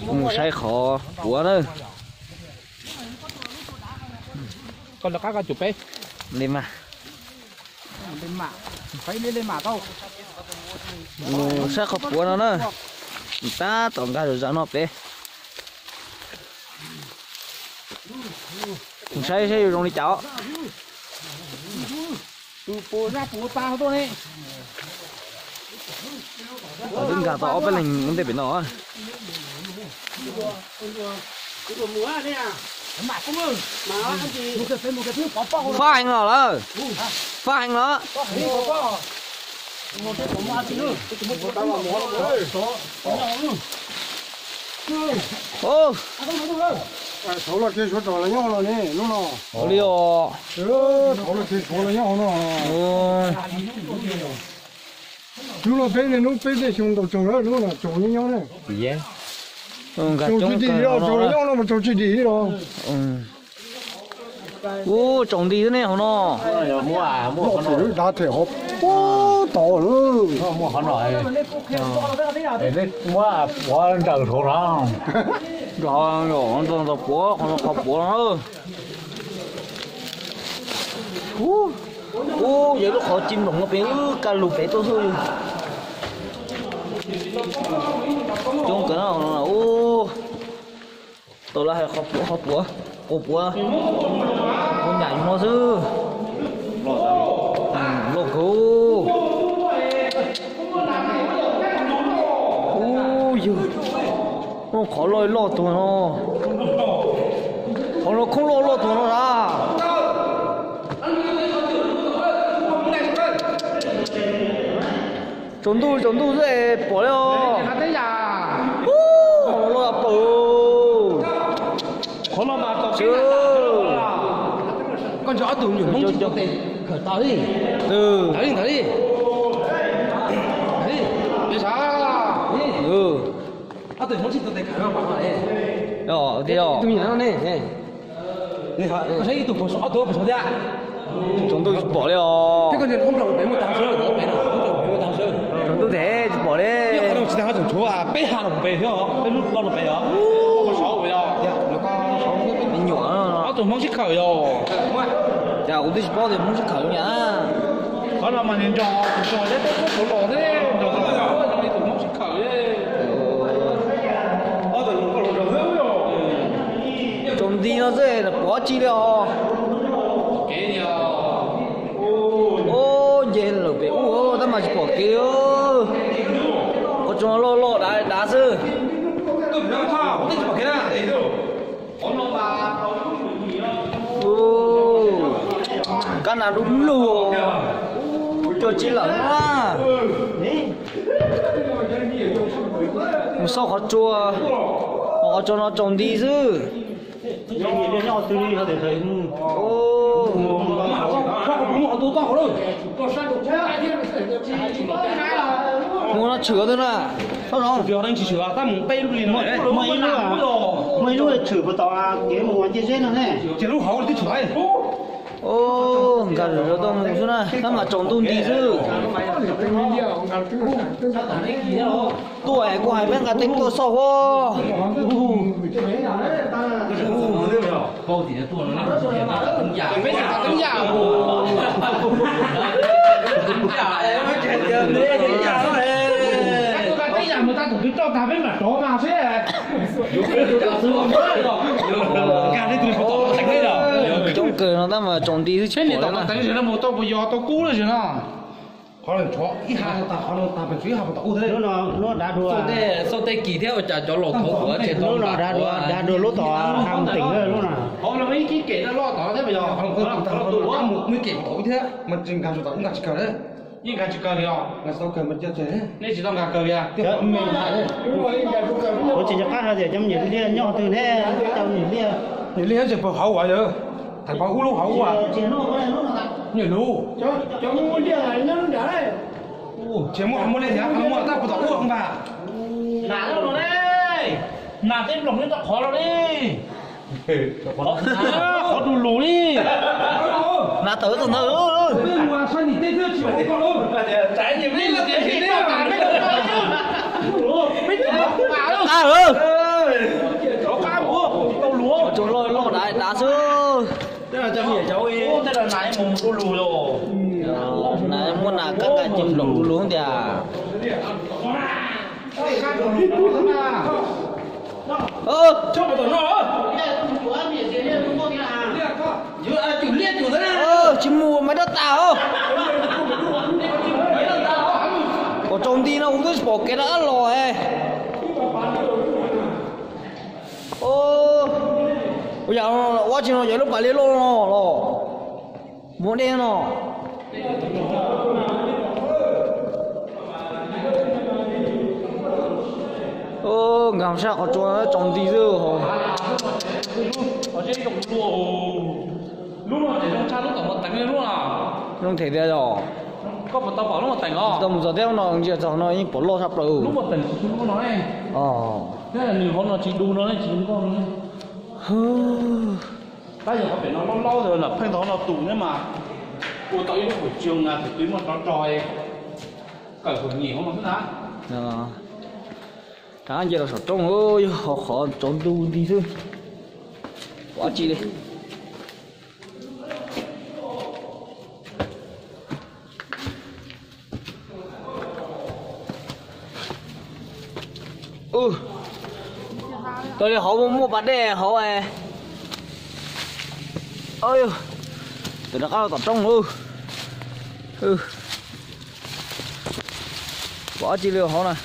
Mus saib qhov puav na. Li mas. Mus saib qhov puav no na. Tab tom nkag zom zaws no pem. Mus saib saib yuav zoo li cas os. Twb nkag tau ob peb leeg ua ntej pem no. Fab heev los lawm. Fab heev los. Thauv los kev suav tog los nyob no ne, lub no. Ua li os. Thauv los kev suav los nyob no. Lub no peb niaj hnub peb tej xyoo ntaus tsaug lawm, lub no tsaug nyob nyob ne. Tsaug tsis dim li os, tsaug los nyob no mas tsaug tsis dim li os. Ub, tsaus nti xwb ne hauv no. Dav them hov puag tod lawm. Muab puav nraws hauv no. Nraws, nraws puav, qhov no qhov puav no. Ub, yog lub qhov ci nploos no pem, kaj lug pem tuaj xwb. Coob kawg no. Ub, tau lawv hais qhov puav, qhov puav, qhov puav, qhov nyam no xwb. Loj kawg. Ub, yog qhov loj loj tuag no. Qhov no khoob loj loj tuag no na. Tsaus ntuj tsaus ntuj xwb es pom li os. Loj paws. Koj ntsib ob tug nyuam Hmoob tsis tau tes khawm tau li. Ntawd li, ntawd li. Ntawd li. Ob tug Hmoob tsis tau tes khawm no. Tus nyuam no ne. Koj saib ib tug puag saum, ob tug puag saum thiab. Tsaus ntuj tsis pom li os. Tsaus ntuj tes tsis pom li. Peb ha no pem thiab, peb lub loj no pem os. Me nyuam, ob tug Hmoob sib khawm yog. Cas kuv twb tsis paub tias Hmoob sib khawm li na. Qhov no mas nws nrog tus tso thiab, peb pub tau los thiab, nrog tus Hmoob sib khawm. Tsaus nti no xwb pom dab tsi li os. Ub, nce lawm pem ub tab mas tsis pom kev li. Qhov tsoom loj loj dav dav xwb. Kab nas dub lug, cov tsis lawm na. Mus xauj qhov tsua, qhov tsua no tsaus nti xwb. Mus no tshwm twg na. Muaj ib lub tshwm puas tom kev mus Ncej Zeb no ne. Nkag zom zaws tuaj mus xwb na, tab mas tsaus ntuj nti xwb. Tuaj es kuv hais peb nqa teeb tuaj xauj os. Coob kawg no tab mas tsaus nti xwb tsis pom li na. Qhov tshuav ib ha tas, qhov no tas pem tshuav ib ha puas tom ub thiab. Xauj tej kis thiab ua cas cov laus thov kuv tsev tau dav dua lub tom ha mus teem lub no. Qhov no ib kib kem loj tod thiab mas yog, qhov no tus ua mus ib kem tom ub thiab mas tsis nkag tsis tau, nkag tsis kawg li. Yeej nkag tsis kawg li os. Nkag tsis tau kawg mas cia tseg. Nej tsis tau nkag kawg li. Kuv tsis nco qab hais tias cov me nyuam liaj nyob twg ne, cov me nyuam liaj. Nyuam liaj tseem pawg hauv as yawg. Thaum pawg ub lub hauv ub as. Nyuam lub. Tsis muaj qhov muaj liaj thiab, qhov muaj tab puas tom ub npag. Nas tej nploos nyob rau qhov no li. Qhov du lus li. Nas tawm tus ntawd. Peb mus saib nim tej thiab tsis pom koj lawm. Peb tsis pom koj lawm. Muaj nas kab nqa ces nploom du lug tiag. Tsis mus mas dab tas os. Kom tsaus nti no kuv twb tsis pom kev rov qab los. Ua yam ua tsi no yog lub pas liab loj no los muaj dej no. Nkag sab qhov tsua tsaus nti xwb. Zoo them tiag yog. Tau mus txog thiab no ntsia txog no yeej pom loj tshaj plaws. Tab yog qhov pem no laub laub ntawd pheej tau no tus ne mas ua tau ib lub huam tsi na tus twb muaj rov rog kawm huam nyim hauv no xwb na. Rov qab nce los saum roob, yog qhov tsaus ntuj nti xwb. Pom dab tsi li. Tau li hauv muaj pas dej hauv. Tus rov qab los tom roob lauj. Pom dab tsi li hauv na.